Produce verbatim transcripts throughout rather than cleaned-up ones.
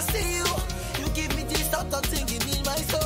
See you, you give me this sort of thing in my soul.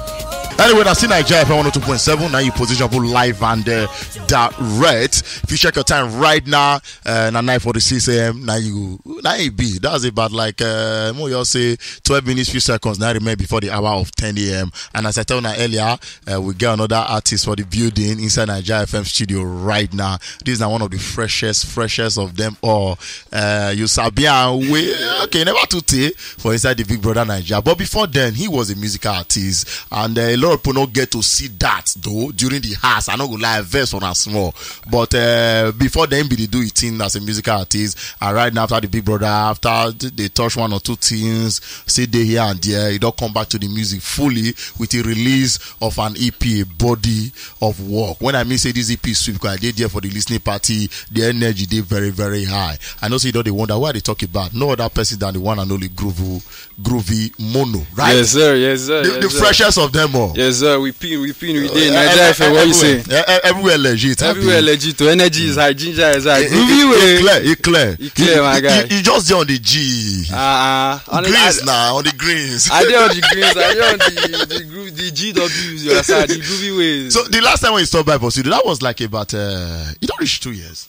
Anyway, that's in Nigeria F M one oh two point seven. Now you position for live and uh, direct. If you check your time right now, uh, now nine forty-six a m. Now you, now it be. That's about like uh, more you say twelve minutes, few seconds. Now remain before the hour of ten a m. And as I told you earlier, uh, we get another artist for the building inside Nigeria F M studio right now. This is now one of the freshest, freshest of them all. Uh, you sabi am we okay, never too tey for inside the Big Brother Naija. But before then, he was a musical artist, and uh, a lot of people no get to see that though during the house. I no go lie, verse on a small. But uh, before then, be the do it thing as a musical artist. And right now, after the Big Brother, after they touch one or two things, see they here and there, he don't come back to the music fully with the release of an E P, Body of Work. When I mean say this E P is sweet, because I did there for the listening party, the energy they very, very high. I know say you know they wonder why they talk about no other person than the one and only Groovy, Groovy Mono, right? Yes, sir. Yes, sir. The, yes, the sir. Freshest of them all. Yes, sir. We pin, we pin, we did. Uh, Nigeria F M, what you say? Everywhere, everywhere legit. Abi? Everywhere legit. To energy is high, ginger is high. It, Groovy it, way. it clear, it clear. It clear, You- my you- guy. You, you just there on the G. Uh, uh, honestly, Greens I, now, on the greens. I did on the greens. I did on the the, group, the G Ws. You understand the groovy ways. So the last time when you stopped by for studio, that was like about uh, you don't reach two years.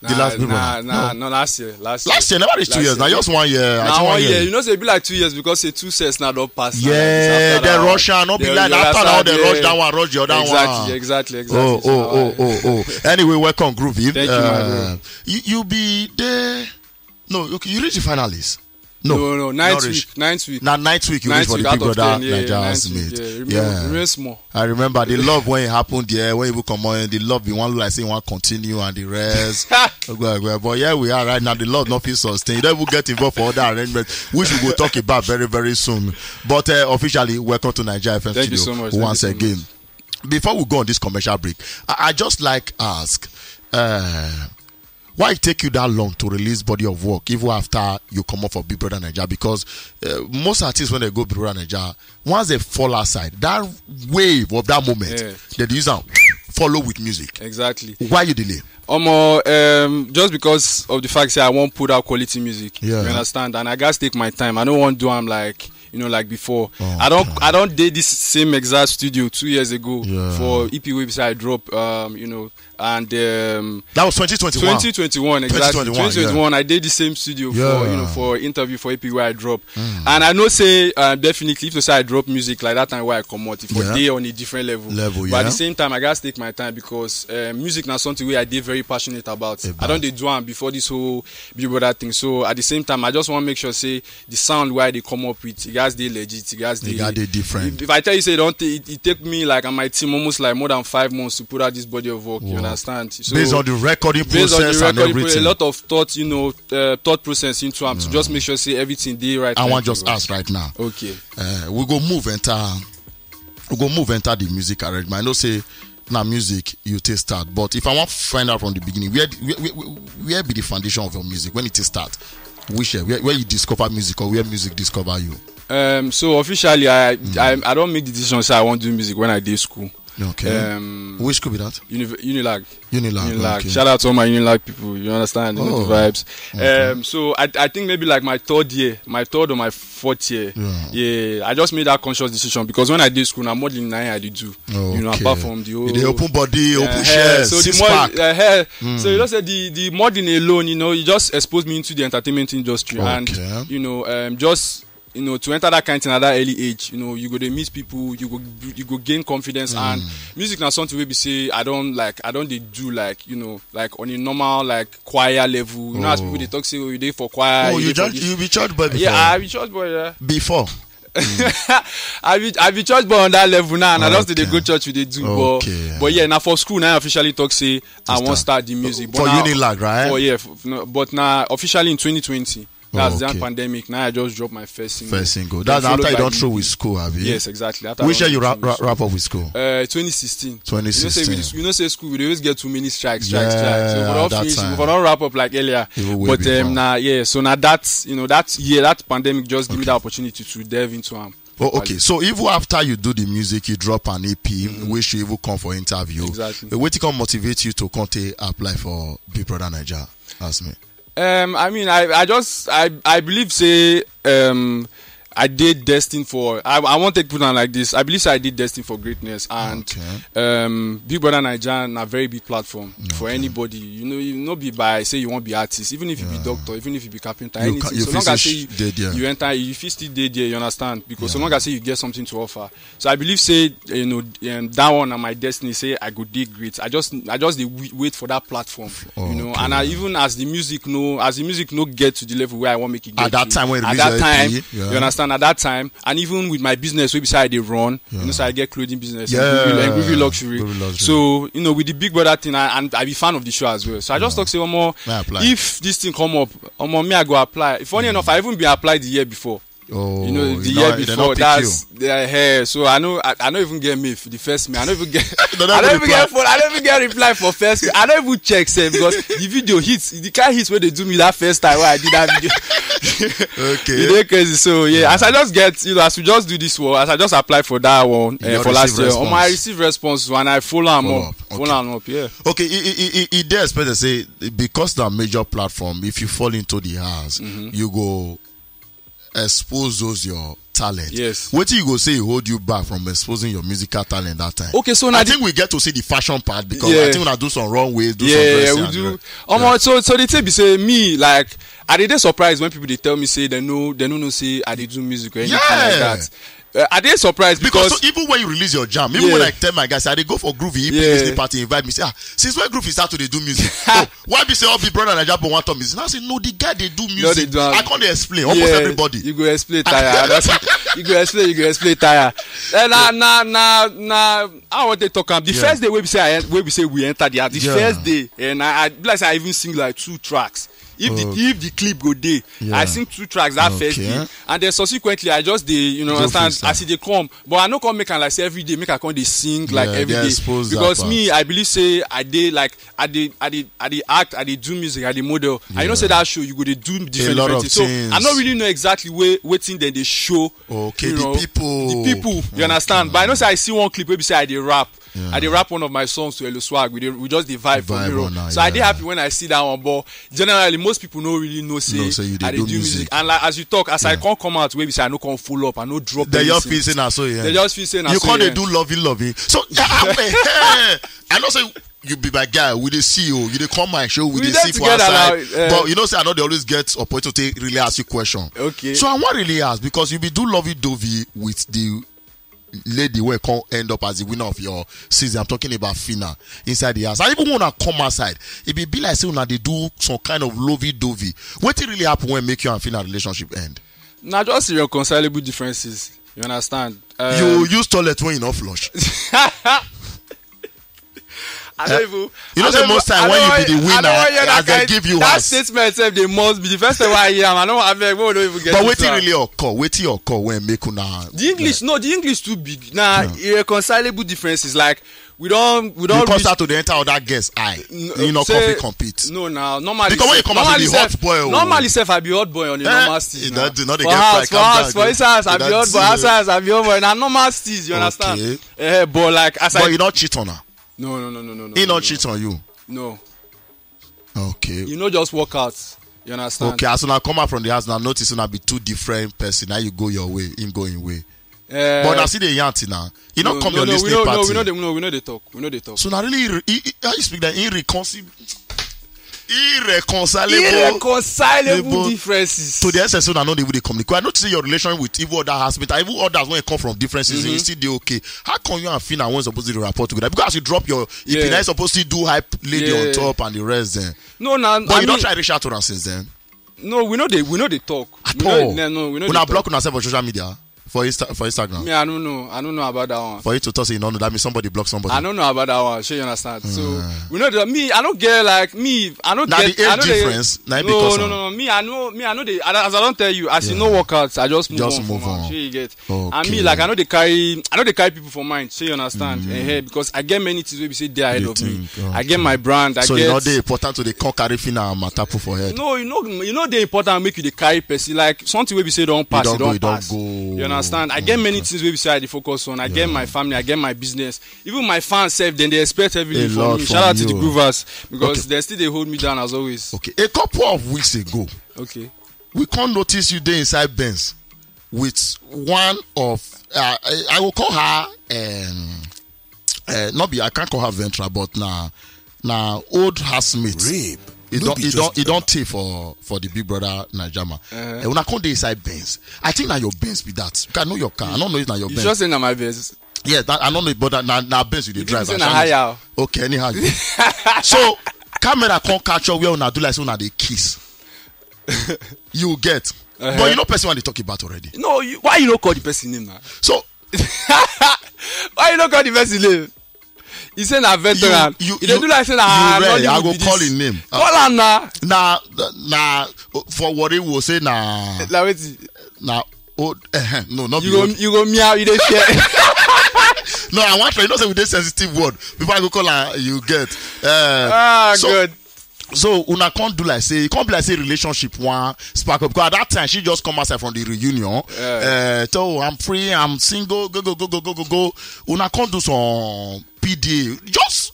The nah, last Big nah, Brother. nah, No. no, last year, last, Last year, never reached two years. Now just one year. I Now think one one year. year. You know, say it be like two years because say two sets now don't pass. Now, like this, Yeah, after the that one. rush and not be The- like the after other now side, they yeah. Rush that one, rush the other Exactly, one. Exactly, exactly. Oh, So, oh, uh, oh, oh, oh. Anyway, welcome, Groovy. Thank you, my bro. You, you be there. No, okay, you reach the finalists. No, No, no, not ninth reach. Week, ninth week. Now ninth week you Ninth reach for week the out Big of Brother ten, yeah, Naija ninth week, housemates. yeah. Remain, Yeah. remain small. I remember the love when it happened there, when people come on, the love be one like say one continue and the rest. Ogwe, ogwe. But here we are right now. The love not feel sustained. You don't even get involved for other arrangements, which we will talk about very, very soon. But uh, officially, welcome to Nigeria F M Thank you studio so much. Thank once you so again. much. Before we go on this commercial break, I, I just like ask, uh, why it take you that long to release Body of Work, even after you come up for Big Brother Naija? Because uh, most artists, when they go Big Brother Naija, once they fall outside, that wave of that moment, Yeah. they use and follow with music. Exactly. Why you delay? Omo, um, just because of the fact that I won't put out quality music. Yeah. You understand? And I gotta take my time. I don't want to do I'm like you know like before. Oh, I don't okay. I don't did this same exact studio two years ago Yeah. for E P website drop. Um, you know, and um, That was twenty twenty-one. twenty twenty-one, exactly. twenty twenty-one, twenty twenty-one, I did the same studio for Yeah. you know for interview for A P where I drop, and I know say uh, definitely if you say I drop music like that time where I come out, if Yeah. I day on a different level. Level, But at yeah. the same time, I gotta take my time because uh, music na something where I did very passionate about. About. I don't dey do am before this whole Big Brother thing, so at the same time, I just want to make sure say the sound where they come up with, it guys they legit, it guys They they got they different. If, if I tell you say don't, it, it take me like and my team almost like more than five months to put out this body of work. You Wow. Understand? So Based on the recording based on process the and recording, everything. A lot of thought, you know, uh, thought process into am to just make sure say everything dey right. I Time want to just go. Ask right now. Okay. Uh, we go move enter. We go move enter the music arrangement. I know say now music you take start, but if I want to find out from the beginning, where where, where, where be the foundation of your music when it take start? Which year? Where, where you discover music or where music discover you? Um, so officially, I, I I don't make the decision say I want to do music when I did school. Okay. Um, Which could be that? Univ- Unilag. Unilag. Unilag. Okay. Shout out to all my Unilag people. You understand? You know the Oh. vibes. Um, so I, I think maybe like my third year, my third or my fourth year. Yeah. Yeah, I just made that conscious decision because when I did school, now modeling now I did do. You know, Okay. apart from the whole You dey open body, Yeah, open eh, chest, so the six mod- pack. eh, eh. So you know say the the modeling alone, you know, it just exposed me into the entertainment industry, Okay. And you know, um, just you know to enter that kind of thing at that early age, you know, you go dey meet people, you go you go gain confidence, and music na something wey be say I don't like, I don't dey do like you know like on a normal like choir level. You know, as Oh. People dey talk say oh you dey for choir, Oh, you dey for just this. You be church boy before. Yeah, I be church boy. Yeah. Before. I be I be church boy on that level now, and I just dey Okay. go church with the do. Okay. But but yeah, now for school now I officially talk say I start. want start the music. But For now- Unilag, right? For yeah, for, no, but now officially in twenty twenty, that's Okay. the pandemic. Now I just dropped my first single. First single. Then That's after followed you by don't the throw E P. with school, have you? Yes, exactly. After Which I year you don't wrap, finish. Wrap up with school? Uh, twenty sixteen. Twenty sixteen. You know, say, you know say school, we dey always get too many strikes, strikes, Yeah, strikes. So if we don't that finish, time. if we don't wrap up like earlier. Even way But before. um, now, yeah. So now that's you know that year that pandemic just give me Okay. that opportunity to delve into am. Oh, okay. So even after you do the music, you drop an E P, which you even come for interview. Exactly. Uh, Wetin come motivate you to come take apply for Big Brother Naija? Ask me. Um, I mean, I, I just I, I believe say um, I did destined for. I, I want to put on like this. I believe I did destined for greatness, and okay. um, Big Brother Naija na very big platform okay. for anybody. You know, you no be by say you won't be artist, even if you yeah. be doctor, even if you be carpenter, you anything. Can, you so long as say you, you enter, you feel still dey there. You understand? Because yeah. so long as say you get something to offer. So I believe say you know um, that one na my destiny. Say I go dey great. I just I just dey wait for that platform. Oh, you know, okay. and I even as the music no as the music no get to the level where I want make it get at that to, time when at that time. Yeah. You understand? At that time, and even with my business, wey be say I dey run, yeah. you know, so I get clothing business, yeah. and groovy, and groovy luxury. Groovy luxury. So you know, with the Big Brother thing, I, and I be fan of the show as well. So I just yeah. talk say one more. If this thing come up, um, me I go apply. Funny mm. enough, I even been applied the year before. Oh, you know the you year know, before that's the hair. So I know I, I don't even get me the first me. I don't even get I don't even get phone. I don't even get reply for first me. I don't even check sef because the video hits the kind hits where they do me that first time when I did that video. okay. You know crazy. So yeah, yeah, as I just get you know as we just do this one, as I just apply for that one uh, for last year, on my receive response and I follow them up, up. Okay. Follow them up. Yeah. Okay. He, he, he, he dare expect to say because the major platform, if you fall into the house, mm-hmm. you go expose those your talent. Yes. What do you go say hold you back from exposing your musical talent that time? Okay, so I think we get to see the fashion part because yeah. I think when I do some wrong ways, do yeah, some yeah, we do. Um, yeah. so so the thing be say me like I did surprised when people they tell me say they know they don't know say I did do music or anything yeah. like that. Uh, I dey surprised because, because so even when you release your jam, even yeah. when I tell my guys, I dey go for Groovy, he yeah. party, invite me, say, ah, since when Groovy start to dey do music? Oh, why be say all Big Brother Naija Boy want to music? Now I say no, the guy dey do music. No, they do I can't explain. Almost yeah, everybody. You go explain tire. you go explain. You go explain tire. And na na na na. I want to talk am. The yeah. first day we be say I, we be say we enter the house. The yeah. first day, and I, I like say I even sing like two tracks. If the oh. if the clip go dey, yeah. I sing two tracks that okay. first day, and then subsequently I just dey you know understand as e dey come, but I no come make am like say every day make I come dey sing like yeah, every day because me I believe say I dey like I dey I dey I dey act I dey do music I dey model. Yeah. I know say that show you go dey do different different things, so things. I no really know exactly where wetin dem dey show. Okay, you know, the people, the people, you okay. understand? But I know say I see one clip where be say I dey rap. Yeah. I dey rap one of my songs to Elo Swag. We dey, we just dey vibe for mirror. So yeah. I dey happy when I see that one. But generally, most people no really know say, no, say you I dey do, do music. music. And like, as you talk, as yeah. I can't come out, where we say I no come full up, I no drop. They just feel say na so yeah. They just feel say na you so. You can't yeah. do lovey lovey. So yeah, I know say you be my guy. We dey see you. You dey come my show. We, we dey see for outside. Now, uh, but you know say I know they always get opportunity to really ask you question. Okay. So I want really ask because you be do lovey dovey with the lady wey come end up as the winner of your season. I'm talking about Phyna inside the house. I even wanna come outside. It be, be like say una dey do some kind of lovey dovey. Wetin really happen when make you and Phyna relationship end? Na just irreconcilable differences. You understand? Um, you use toilet when you no flush. I don't even. You know, say most time when you be the winner, as they give you that house. Statement sef dey must be the first time I hear am. I don't have. We don't even get. But wetin really occur? Wetin occur when make una? The English, no, the English too big. Nah, irreconcilable differences. Like we don't, we don't. You come start to dey enter other girls eye. You no come fit compete. No, now normally because when you come out, you be hot boy. Normally, sef, I be hot boy on a normal stage. That do not dey get. For house, for inside, I be hot boy. Outside, I be hot boy. Na normal stage. You understand? Eh, but like as I. But you not cheat on her. No, no, no, no, no, no. He no, no cheat on you. No. Okay. You know, just work out. You understand? Okay, as una come out from the house now, notice una be two different person. Now you go your way, him go him way. Uh, but I see the yarn now. You no, not come no, your no, listening no, party. No, we know they, no, we know they talk. We know they talk. So now really, he, he, how you speak that irreconcilable, irreconcilable, irreconcilable differences. To the extent so now, no, they will communicate. I notice your relation with even other husband, even others when it come from differences, mm-hmm. you still do okay. How come you and Phyna weren't supposed to report together? Because you drop your, yeah. Phyna is supposed to do hype lady yeah. on top and the rest then. No, now but I you mean, don't try reach out to her since then. No, we know they, we know they talk. At we all. Know, no, no, we know. Una block yourself on social media. For Insta, for Instagram. Me, I don't know. I don't know about that one. For you to talk, say you don't know. That means somebody block somebody. I don't know about that one. Sure, you understand. So we know that me, I don't get like me. I don't now get. The age I don't difference. Get, no, no, no, no. Me, I know. Me, I know. They, as I don't tell you, as yeah. you know, work out. I just move just on. Move on. Sure, you get. Okay. And me, like I know they carry. I know they carry people for mind. Sure, you understand. Mm. Eh, because I get many things. Maybe say they ahead you of think, me. Okay. I get my brand. I so get, you know, they important to the con carry Phyna and Matapu for head. No, you know, you know, they important make you the carry person like something. Wey be say don't pass, you don't, you don't pass. Go. You understand? I get many things wey be say I dey focus on. I get my family, I get my business. Even my fans sef, then they expect everything from me. Shout out to the Groovers because they still they hold me down as always. Okay, a couple of weeks ago, okay, we can't notice you there inside Benz. with one of, uh, I, I will call her, um, uh, not be, I can't call her Ventra, but na na old housemate. Rape. It No don't be it just don't it don't take for for the Big Brother Najama. Uh-huh. Uh, una come dey inside Benz. I think na your Benz be that. I know your car. I don't know if na your You Benz. Just say na my Benz. Yes, that, I don't know, but na na Benz you dey You drive. Say I na shall higher. Okay, anyhow. So camera come catch up where una do like say una dey kiss. You get. Uh-huh. But you know person wey dey talk about already. No, you, why you no call the person name now? So why you no call the person name? He say na veteran. You, you, you dey do like say na you rare. I go call him name. Call am na. Na na for Warri we say na. Na wetin? Na old. Uh, no, not you go. You go meow. You dey fear. No, I want to. You know say we dey sensitive word. Before I go call her, you get. Uh, ah, so, good. So una come do like say, e come be like say relationship wan spark up, because at that time she just come outside from the reunion. Yeah. Uh, so I'm free, I'm single, go go go go go go go. Una come do some P D A. Just,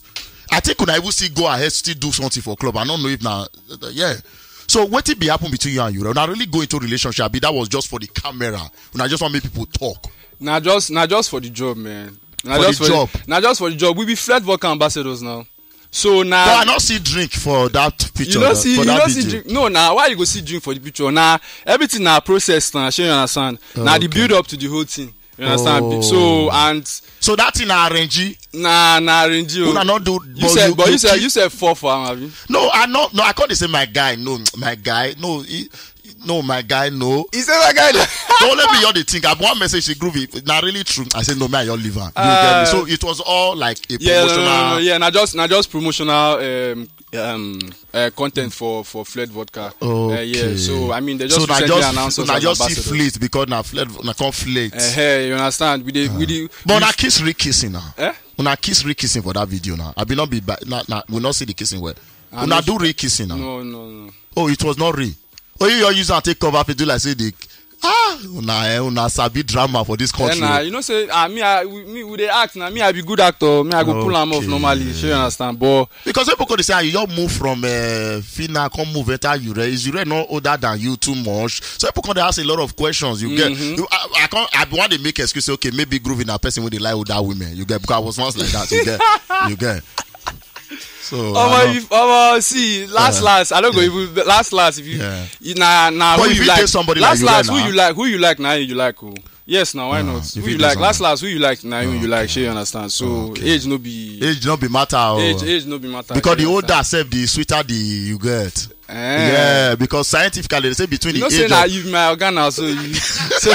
I think una even still go ahead, still do something for club. I don't know if na, yeah. So wetin be happen between you and Yura? Una really go into relationship? Abi that was just for the camera? Una just want make people talk? Na just na just for the job, man. Na For just the for job. Na just for the job. We be Flirt Vodka ambassadors now. So now, but I no see drink for that picture. You no see, for you that no video. See drink. No, now why you go see drink for the picture? Now everything na process. Now, shey you understand? Now the Okay. Build up to the whole thing. You understand? Oh. So and So that thing na arrange. Na na arrange. You Oh. Una not do. You But said, you, but you you said, keep you said four for am, abi? No, I no no. I can't say my guy. No, my guy. No, he, no, my guy. No. He said my guy. No, let me hear the thing. I have one message. She groovy. Not really true. I said no, man. You're liver. You get me? Uh, So it was all like a Yeah, no, no, promotional. No, no, yeah, not just not just promotional um um uh, content for for Flirt Vodka. Uh, yeah, Okay. So I mean they just So na recently just announced us na as just see ambassadors. Fleet because na Fleet na come Fleet. Uh, hey, you understand? We dey we dey. But We na kiss re kissing now. Eh? Una kiss re kissing for that video now. I be not be ba- na na we not see the kissing well. I Una no- do re kissing now. No, no, no. Oh, it was not re. Oh, you your user take cover fi do like say the ah una eh, una sabi drama for this Eh, country. Nah, you know say ah me I we, me we dey act na me I be good actor, me I go pull am off Okay. Normally, shey you understand? But Because people could say ah, you just move from uh, Fina come move enter Yure. Is Yure not older than you too much? So people could ask a lot of questions. You get. Mm-hmm. You, I, I can't. I want to make excuse. Say, okay, maybe groovy na person wey dey like older women. You get because I was once like that. You get. You get. So I Omo, don't- if omo, see, last Uh, last, I don't go Yeah. Even last last. If you, Yeah. You na na But who if you you like, take somebody last like you last, right who now- you like, who you like, now you like who? Yes, now why Ah, not? If Who you you take like, last somebody- last, who you like, now you like. Okay. Shey you understand? So Okay. Age no be Age no be matter. Oh. Age, age no be matter. Because the Shey you older understand? Self, the sweeter the you get. Eh. Yeah, because scientifically they say between You know the say age na of you be my oga now, so you so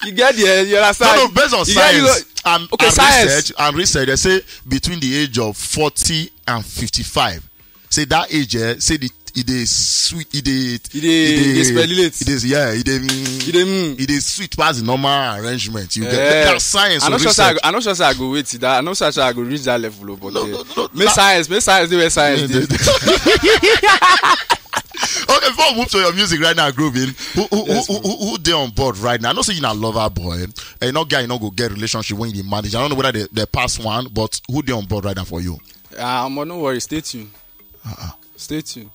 you get there, you understand? No, no, based on You get- you science go- and, Okay, and science. Research and research, they say between the age of forty and fifty-five, say that age, eh, say the it is sweet, it is It dey- it dey spelulate. It is yeah, it is. You dey mm. It is sweet pass the normal arrangement. You get Eh, that science. I no Or sure say I research. Go, I no sure say I go wait till that. I no sure say I go reach that level, oh, but No, eh, no, no, make that- science, make science dey where science Yeah, dey. they- Okay, before we move to your music right now, Groovin, who who, Yes, who, who, who, who dey on board right now? I know say you na lover boy. And you know, guy, you know, go get relationship when you manage. I don't know whether they, they pass one, but who dey on board right now for you? Ah, omo, no worry, stay tuned. Uh-uh. Stay tuned.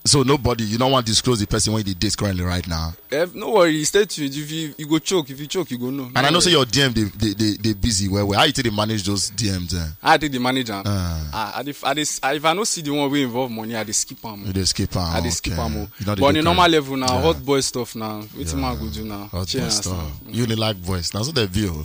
So nobody, you don't want to disclose the person when you date currently right now. Eh, no worry, stay tuned. If you, you go choke, if you choke, you go know. And I know say your D M they they, they, they busy well well. How you take they manage those D Ms? Eh? I take the manager. Uh. I, I, dey- I, dey- I, if I no see the one wey involve money, I dey skip am. You dey skip am. I dey skip Okay. Am. Oh. You know they But on do a normal kind- level now, Yeah. Hot boy stuff now. Wetin man go do now? Hot Shey boy you understand? Stuff. You dey like boys. Now so they view.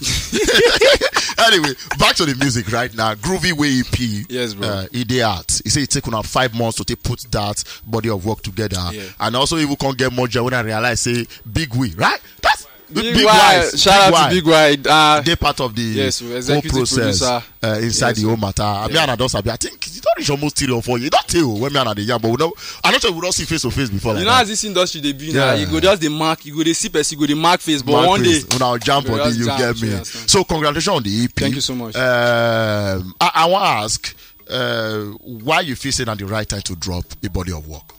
Anyway, back to the music right now. Groovy Way E P. Yes, bro. Uh, e dey out. He say it take una five months to take put that body of work together. Yeah. And also, even can get more joy when I realize say Big Way, right? That's Big Big Y, Wise, shout Big out Y. To Big Y. Uh, They part of the Yes, whole executive process producer. Uh, inside Yes, the whole sir. Matter. I mean, Yeah. I don't sabi. I think it don't reach almost three or four years. Don't tell when me and the young, but we know. I don't think we don't see face to face before. You Like know, that. As this industry they be now, Yeah. You go just the mark, you go the see person, you go the mark face, but Mark one face. Day Una jump you on just the, you jump, get me. You understand? So congratulations on the E P. Thank you so much. Um, I, I want to ask uh, why you feel say na the right time to drop a body of work.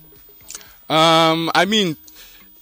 Um, I mean,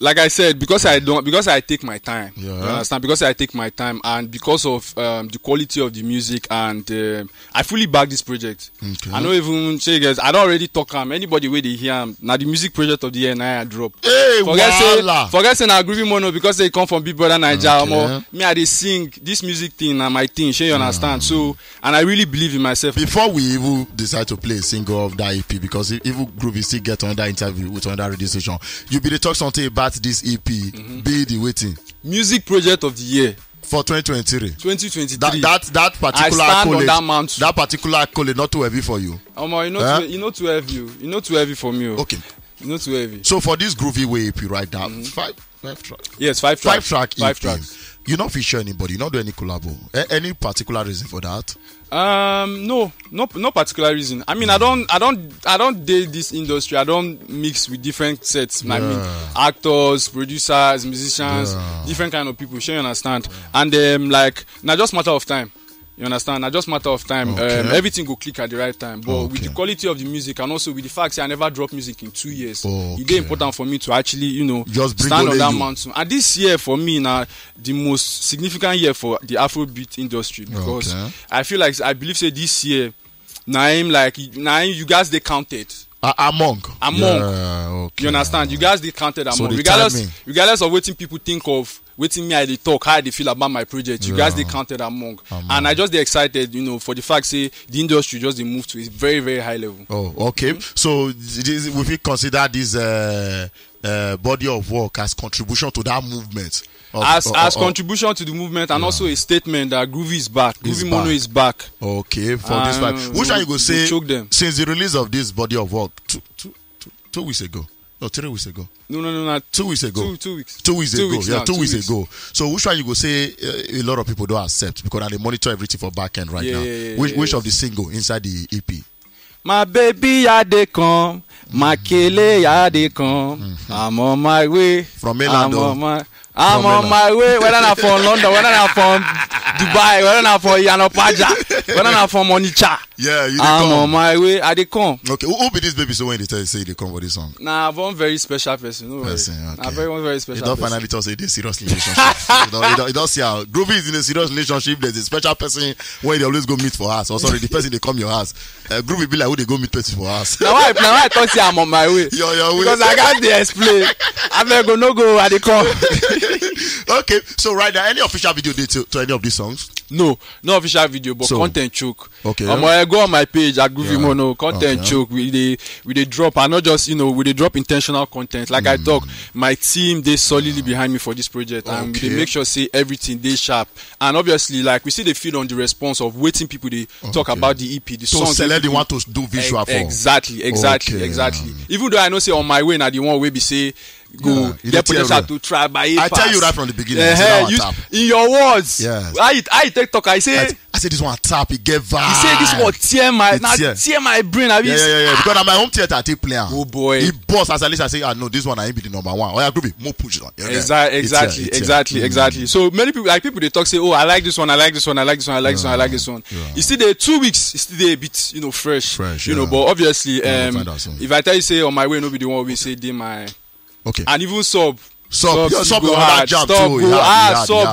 like I said, because I don't, because I take my time. Yeah. You understand? Because I take my time, and because of um, the quality of the music, and um I fully back this project. Okay. I know even say guys, I don't already talk am. Anybody wey dey hear am, na the music project of the year na I drop. Hey, forget say, forget say na Groovy Mono because they come from Big Brother Naija. Okay. Omo, me I dey sing this music thing na my thing. Shey you understand? So, and I really believe in myself. Before we even decide to play a single of that E P, because e- even Groovy still get another interview with another radio station, you be dey talk something about this E P, be the waiting Music project of the year for twenty twenty-three. Twenty twenty-three. That that that I particular stand on accolade, that mantle. That particular accolade not too heavy for you. Omo, you know, eh? Too, you know too heavy. You know too heavy for me. Oh. Okay. You know too heavy. So for this Groovy Way E P right now, five five track. Yes, five track. Five track. Five E P. Tracks. You not feature anybody. You not do any collabo. A- any particular reason for that? Um, no, no, no particular reason. I mean, I don't, I don't, I don't date this industry. I don't mix with different sets. I mean, actors, producers, musicians, different kind of people. Sure, you understand. And um, like, now just matter of time. You understand? Now just matter of time. Okay. Um, everything go click at the right time. But with the quality of the music and also with the fact that I never drop music in two years, it dey important for me to actually, you know, just stand on that mantle. And this year for me now, the most significant year for the Afrobeat industry because I feel like I believe say this year, na him like na him you guys dey counted. Uh, among. Among. Yeah, okay. You understand? You guys dey counted among. So the regardless, timing. Regardless of wetin people think of wetin me I dey talk, how I dey feel about my project, you guys dey counted among. Among. And I just dey excited, you know, for the fact say the industry just dey move to a very, very high level. Oh, okay. So this, we fit consider this uh, uh, body of work as contribution to that movement. Of, as of, as of, contribution to the movement and also a statement that Groovy is back. Groovy Mono is back. Okay, for this fact. Which one you go say choke them since the release of this body of work two, two, two, two weeks ago? No, three weeks ago. No, no, no, no. Two weeks ago. Two, two weeks. Two weeks ago. Yeah, two weeks ago. So which one you go say uh, a lot of people don't accept because they monitor everything for back end right now? Yeah, yeah, which, yeah, which of the single inside the E P? My baby, I dey come. My kele, I dey come. I'm on my way. From mainland, I'm on my I'm on my way. Whether na from London, whether na from Dubai, whether na from Iyana Ipaja, whether na from Onitsha. Yeah, you dey come. I'm on my way. I dey come. Okay, who, who be this baby? So when they tell you say they come for this song? Nah, one very special person. No worry. Person, okay. Nah, very one very special. You don't person. Finally tell say they serious relationship. You don't, you don't, you don't see how Groovy is in a serious relationship. There's a special person where they always go meet for house. Or sorry, the person they come your house. Uh, Groovy be like who they go meet person for house. Now I now I talk say I'm on my way. You're your way. Because I can't dey explain. I beg go no go. I dey come. Okay, so right now, any official video date to, to any of these songs? No, no official video, but so, content choke. Okay. Um, I go on my page at Groovy Mono. Content choke. We dey we dey drop. I not just you know we dey drop intentional content. Like I talk, my team dey solidly behind me for this project, and we dey make sure say everything dey sharp. And obviously, like we see the feed on the response of waiting people dey talk about the E P, the so songs. Select the one to do visual for. Exactly, exactly, exactly. Even though I know say on my way now the one wey be say go get potential to try by. I tell you right from the beginning. In your words, yes. How you how you take talk? I say I say this one tap, it get vibe. You say this one tear my na tear my brain. Have you? Yeah, yeah, yeah. Because na my home theater I take play am. Oh boy, it boss as at least I say ah no, this one I be the number one. Oh yeah, Groovy, more push on. Exactly, exactly, exactly, exactly. So many people like people they talk say oh I like this one, I like this one, I like this one, I like this one, I like this one. You see the two weeks, it's still dey a bit you know fresh, fresh, you know. But obviously, um, if I tell you say on my way no be the one we say dey my okay. And even sub. Sub, sub, sub go hard. Sub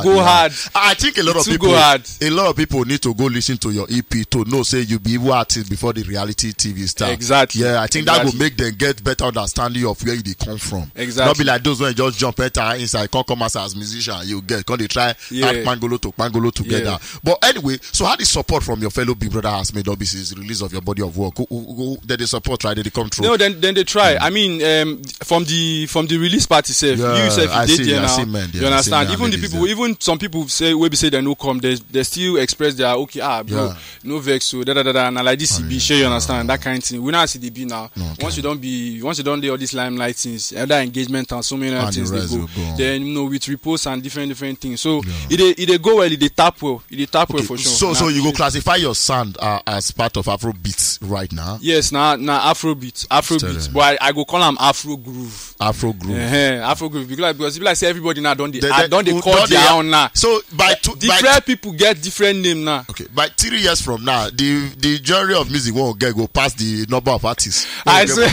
go hard. I think a lot of people, a lot of people need to go listen to your E P to know say you be evil artist before the reality T V start. Exactly. Yeah, I think that will make them get better understanding of where they come from. Exactly. Not be like those when just jump enter inside, come come as as musician, you get, come they try act pangolo to pangolo together. But anyway, so how the support from your fellow Big Brother housemates, obviously, is the release of your body of work? Who, who, who, they, they support, right? They come through. No, then then they try. I mean, um, from the from the release party itself, you yourself, you did there now. You understand? Even the people, even some people say we be say they no come. They they still express their okay, ah, bro, no vex, so da da da da. And like this, be sure you understand that kind of thing. We now see the be now. Once you don't be, once you don't do all these limelight things, other engagement and so many other things they go. Then you know with repost and different different things. So it they it they go well, it they tap well. You dey tap well for sure. So, so you go classify your sound uh, as part of Afrobeats right now? Yes, na na Afrobeats, Afrobeats. But I, I go call am Afro groove. Afro groove. Uh-huh, Afro groove because because if like say everybody now don't they, they, don't they call their own now. So by two, different people get different name now. Okay, by three years from now, the the genre of music won't get go past the number of artists. I swear,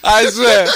I swear.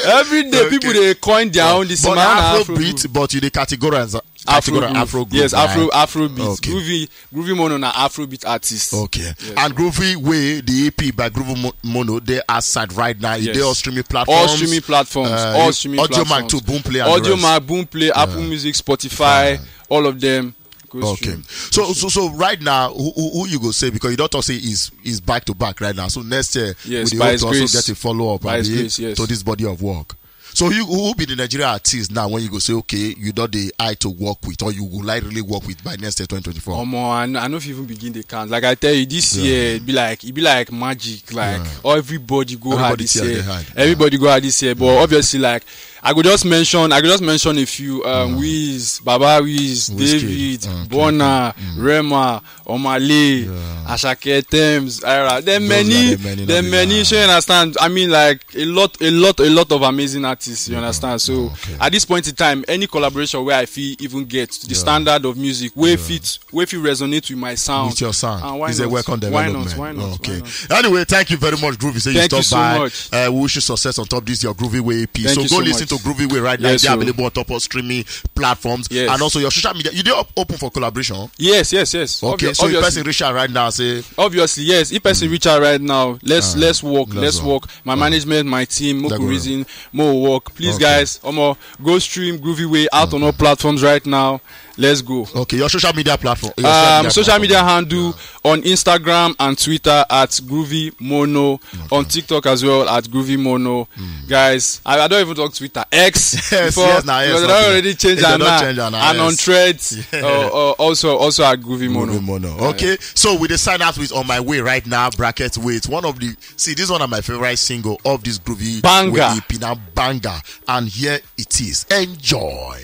Every day, people dey coin their own. This But man na Afro Afro beat, groove. But you dey categorize, categorize Groove. Afro groove. Yes, Right? Afro Afro beat. Okay. Groovy Groovy Mono na Afro beat artist. Okay. And Groovy Way, the E P by Groovy Mo- Mono, they outside right now. Yes. They all streaming platforms. All streaming platforms. Uh, all streaming Audio Mac platforms. To Boomplay. And Audio the rest. Mac, Boomplay, Apple Music, Spotify, all of them. Go Okay. stream. So, so so right now, who, who, who you go say, because you don't talk say is is back to back right now. So next year, Yes, we by dey His hope to also grace. Get a follow up By His abi, grace, yes. To this body of work. So you who be the Nigerian artist now when you go say, okay, you don't the eye to work with, or you would like really work with by next year twenty twenty-four? Omo, I no, I no fit even begin the count. Like I tell you, this year it be like it be like magic. Like everybody go hard Everybody this tear year. Their hand. Everybody go hard this year. But obviously, like I go just mention, I go just mention a few. Um, Wiz, Baba Wiz, Wizkid. David, Okay. Bona, Rema, Omale, Asake, Tems, Ira. There Those many, are the many, there no be many. lie. Shey you understand? I mean, like a lot, a lot, a lot of amazing artists. You understand? So Okay. At this point in time, any collaboration where I feel even get to the standard of music, where fit, where fit resonate with my sound, With your sound. And why It's not? A welcome Why development. not? Why not? Okay. Why not? Anyway, thank you very much, Groovy. Say you Thank stopped you so by. Much. Uh, we wish you success on top this your Groovy Way E P. Thank So you go so listen much. To Groovy Way right now. Yes, They're sir. Available on top of streaming platforms. Yes. And also your social media. You dey op- open for collaboration? Yes, yes, yes. Okay, Obvi- so if obviously. Person reach out right now, say Obviously, yes. If person reach out right now, let's Ah, let's work, let's let's go. work. My management, my team, Let's Moku go. Reason, more work. Please, Okay. Guys, Omo, go stream Groovy Way out on all platforms right now. Let's go. Okay, your social media platform. Your Um, social media platform. Handle on Instagram and Twitter at Groovy Mono, on TikTok as well at Groovy Mono. Guys, I, I don't even talk Twitter. X. Yes, Before, yes, na X, because they na don't Twitter. Already change They and don't now change and now, and on yes. Threads. Uh, uh, also, also at Groovy Mono. Groovy Mono. Okay, so we dey sign out with On My Way right now. Bracket wait. One of the see, this is one of my favorite single of this Groovy Banger. Way E P now, banger, and here it is. Enjoy.